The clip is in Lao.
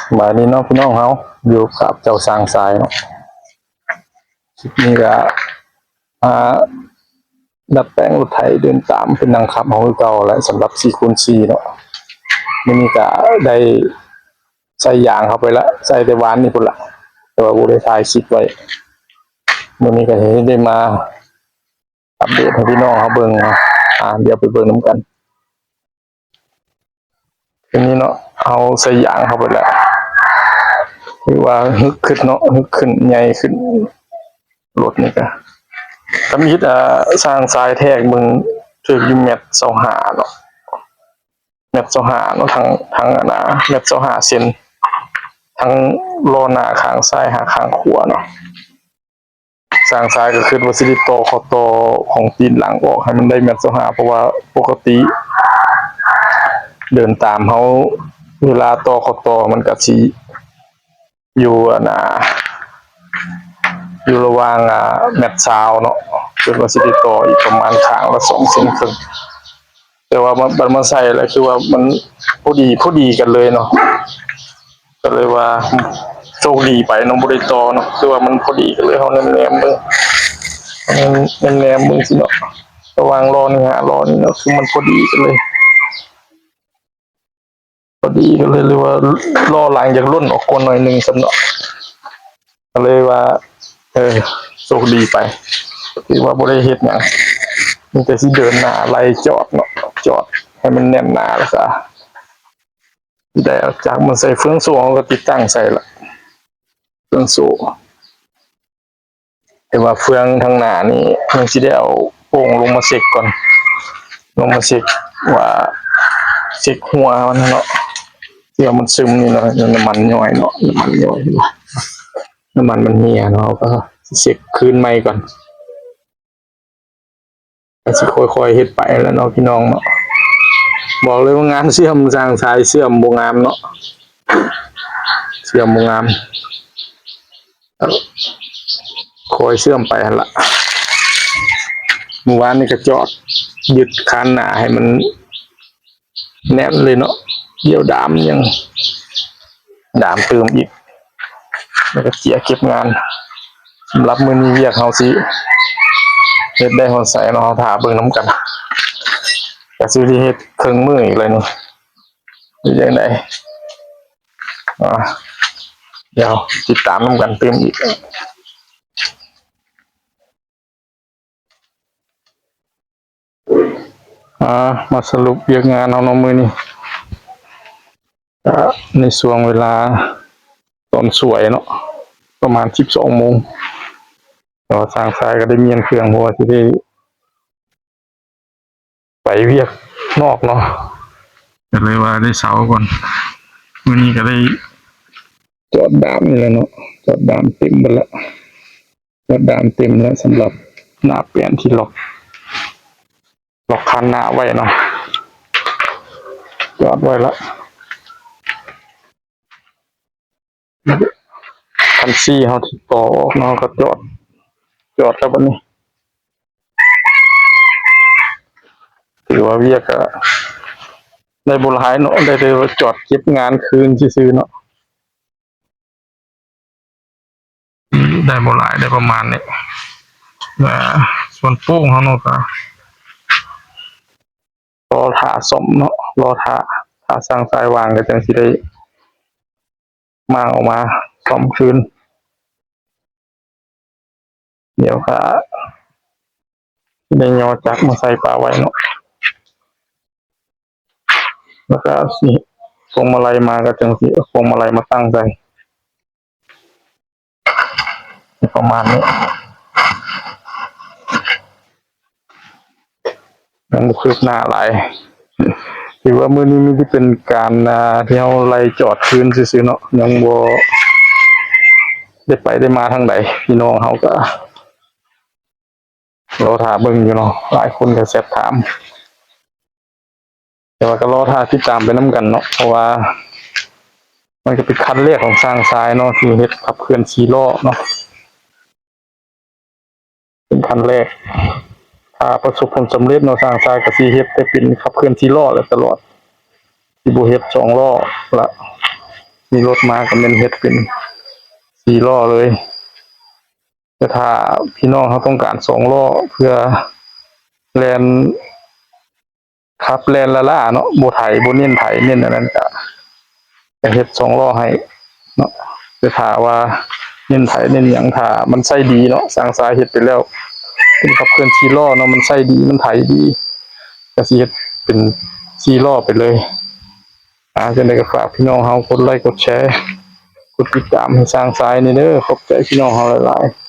ສະບາຍດີເນາະພີ່ນ້ອງເຮົາ ຢູ່ກັບເຈົ້າຊ່າງຊາຍເນາະ. ຄລິບນີ້ກະ ອ່າ ດັດແປງລົດໄຖເດີນຕາມເປັນນັ່ງຂັບເຮົາຄືເກົ່າແຫຼະ ສຳລັບສີ່ຄູນສີ່ເນາະ. ມື້ນີ້ກະໄດ້ໃສ່ຢາງເຂົ້າໄປລະ ໃສ່ແຕ່ວານນີ້ພຸ້ນລະ ແຕ່ວ່າບໍ່ໄດ້ຖ່າຍຄລິບໄວ້. ມື້ນີ້ກະຊິໄດ້ມາອັບເດດໃຫ້ພີ່ນ້ອງເຮົາເບິ່ງເນາະ. ອ່າ ດຽວໄປເບິ່ງນຳກັນ. ທີນີ້ເນາະ ເຮົາໃສ່ຢາງເຂົ້າໄປແລ້ວ ຄືວ່າຮຶກຂຶ້ນເນາະ ຮຶກຂຶ້ນ ໃຫຍ່ຂຶ້ນ. ລົດນີ້ກະ ທຳອິດ ອ່າ ຊ່າງຊາຍແທກເບິ່ງ ຖືກຢູ່ແມັດຊາວຫ້າເນາະ ແມັດຊາວຫ້າເນາະ ທັງ ທັງອັນນ່າ ແມັດຊາວຫ້າເຊັນ ທັງລໍ້ໜ້າຂ້າງຊ້າຍຫາຂ້າງຂວາເນາະ. ຊ່າງຊາຍກະຄິດວ່າຊິໄດ້ຕໍ່ຂໍ້ຕໍ່ຂອງຕີນຫຼັງອອກໃຫ້ມັນໄດ້ແມັດຊາວຫ້າ ເພາະວ່າປົກກະຕິເດີນຕາມເຮົາ ເວລາຕໍ່ຂໍ້ຕໍ່ມັນກະຊິຢູ່ອັນນ່າ ຢູ່ລະຫວ່າງ ອ່າ ແມັດຊາວເນາະ ຄິດວ່າຊິໄດ້ຕໍ່ອີກປະມານຂ້າງລະສອງເຊັນເຄິ່ງ. ແຕ່ວ່າມາ ບັດມາໃສ່ແລ້ວຄືວ່າມັນພໍດີ ພໍດີກັນເລີຍເນາະ ກະເລີຍວ່າໂຊກດີໄປເນາະ ບໍ່ໄດ້ຕໍ່ເນາະ ຄືວ່າມັນພໍດີກັນເລີຍ. ເຮົາແນມໆເບິ່ງ ແນມໆເບິ່ງຊີ້ເນາະ ລະຫວ່າງລໍ້ນີ້ຫາລໍ້ນີ້ເນາະ ຄືມັນພໍດີກັນເລີຍ ພໍດີກັນເລີຍ ຫຼືວ່າລໍ້ຫຼັງຢາກຫຼົ່ນອອກກວ່າໜ້ອຍໜຶ່ງຊ້ຳເນາະ. ກະເລີຍວ່າ ເອີ ໂຊກດີໄປ ຖືວ່າບໍ່ໄດ້ເຮັດຫຍັງ ມີແຕ່ຊິເດີນໜ້າໄລ່ຈອດເນາະ ຈອດໃຫ້ມັນແໜ້ນໜາ ແລ້ວກະໄດ້ເອົາຈັກມາໃສ່ເຟືອງໂສ້ ເຮົາກະຕິດຕັ້ງໃສ່ລະ ເຟືອງໂສ້. ແຕ່ວ່າເຟືອງທາງໜ້ານີ້ຍັງຊິໄດ້ເອົາໂປ່ງລົງມາເຊັກກ່ອນ ລົງມາເຊັກວ່າ ເຊັກຮົ່ວມັນເນາະ ທີ່ວ່າມັນຊຶມນີ້ເນາະ ນ້ຳມັນຍ້ອຍເນາະ ນ້ຳມັນຍ້ອຍ ນ້ຳມັນມັນເຫ່ຍເນາະ ເຮົາກະຊິເຊັກຄືນໃໝ່ກ່ອນ. ກະຊິຄ່ອຍໆເຮັດໄປແຫຼະເນາະພີ່ນ້ອງເນາະ. ບອກເລີຍວ່າງານເຊື່ອມ ຊ່າງຊາຍເຊື່ອມບໍ່ງາມເນາະ ເຊື່ອມບໍ່ງາມ ຄ່ອຍເຊື່ອມໄປຫັ້ນລະ. ມື້ວານນີ້ກະຈອດ ຍຶດຄານໜ້າໃຫ້ມັນ ແໜ້ນເລີຍເນາະ ດຽວດາມຍັງ ດາມຕື່ມອີກ ແລ້ວກະເຈຍເກັບງານ. ສຳລັບມື້ນີ້ວຽກເຮົາຊິເຮັດໄດ້ຮອດໃສເນາະ ເຮົາຖ້າເບິ່ງນຳກັນ ກະຊິໄດ້ເຮັດເຄິ່ງມື້ອີກແລ້ວນີ້ ເຮັດຈັ່ງໃດ ອ່າ ດຽວຕິດຕາມນຳກັນຕື່ມອີກ. ອ່າ ມາສະຫຼຸບວຽກງານເຮົາເນາະມື້ນີ້ ກະໃນຊ່ວງເວລາຕອນສວຍເນາະ ປະມານສິບສອງໂມງ ແຕ່ວ່າຊ່າງຊາຍກະໄດ້ມ້ຽນເຄື່ອງ ເພາະວ່າຊິໄດ້ໄປວຽກນອກເນາະ ກະເລີຍວ່າໄດ້ເຊົາກ່ອນ. ມື້ນີ້ກະໄດ້ຈອດດາມນີ້ແຫຼະເນາະ ຈອດດາມເຕັມເບິດລະ ຈອດດາມເຕັມແລ້ວ ສຳລັບໜ້າແປນທີ່ລັອກ ລັອກຄັນໜ້າໄວ້ເນາະ ຈອດໄວ້ລະ. ຄັນສີ່ເຮົາຊິຕໍ່ອອກເນາະ ເຮົາກະຈອດ ຈອດແລ້ວບັດນີ້ ຖືວ່າວຽກກະໄດ້ບໍ່ຫຼາຍເນາະ ໄດ້ແຕ່ວ່າຈອດເກັບງານຄືນຊື່ໆເນາະ. ໄດ້ບໍ່ຫຼາຍ ໄດ້ປະມານນີ້ ແລະ ສ່ວນໂປ່ງເຮົາເນາະ ກະລໍຖ້າສ້ອມເນາະ ລໍຖ້າ ຖ້າຊ່າງຊາຍວ່າງກະຈັ່ງຊິໄດ້ມ້າງອອກມາສ້ອມຄືນ. ດຽວກະໄດ້ຍໍຈັກມາໃສ່ປະໄວ້ເນາະ ແລ້ວກະຊິ ພວງມາໄລມາກະຈັ່ງຊິເອົາພວງມາໄລມາຕັ້ງໃສ່ ປະມານນີ້ ຍັງບໍ່ຄືບໜ້າຫຼາຍ. ຖືວ່າມື້ນີ້ມີແຕ່ເປັນການ ອ່າ ທີ່ເຮົາໄລ່ຈອດຄືນຊື່ໆເນາະ ຍັງບໍ່ໄດ້ໄປໄດ້ມາທາງໃດ ພີ່ນ້ອງເຮົາກະລໍຖ້າເບິ່ງຢູ່ເນາະ ຫຼາຍຄົນກະແຊັດຖາມ ແຕ່ວ່າກະລໍຖ້າຕິດຕາມໄປນຳກັນເນາະ ເພາະວ່າມັນກະເປັນຄັນແລກຂອງຊ່າງຊາຍເນາະ ທີ່ເຮັດຂັບເຄື່ອນສີ່ລໍ້ເນາະ. ເປັນຄັນແລກ ຖ້າປະສົບຜົນສຳເລັດເນາະ ຊ່າງຊາຍກະຊິເຮັດແຕ່ເປັນຂັບເຄື່ອນສີ່ລໍ້ແຫຼະຕະຫຼອດ ຊິບໍ່ເຮັດສອງລໍ້ລະ. ມີລົດມາກໍແມ່ນເຮັດເປັນສີ່ລໍ້ເລີຍ. ແຕ່ຖ້າພີ່ນ້ອງເຮົາຕ້ອງການສອງລໍ້ເພື່ອແລ່ນ ຂັບແລ່ນລ້າໆເນາະ ບໍ່ໄຖ ບໍ່ເນັ້ນໄຖ ເນັ້ນອັນນັ້ນກະ ກະເຮັດສອງລໍ້ໃຫ້ເນາະ. ແຕ່ຖ້າວ່າເນັ້ນໄຖເນັ້ນຫຍັງ ຖ້າມັນໃຊ້ດີເນາະ ຊ່າງຊາຍເຮັດໄປແລ້ວ ເປັນຂັບເຄື່ອນສີ່ລໍ້ເນາະ ມັນໃຊ້ດີ ມັນໄຖດີ ກະຊິເຮັດເປັນສີ່ລໍ້ໄປເລີຍ. ອາ ຈັ່ງໃດກໍຝາກພີ່ນ້ອງເຮົາກົດໄລກ໌ ກົດແຊ ກົດຕິດຕາມໃຫ້ຊ່າງຊາຍແດ່ເດີ. ຂອບໃຈພີ່ນ້ອງເຮົາຫຼາຍໆ.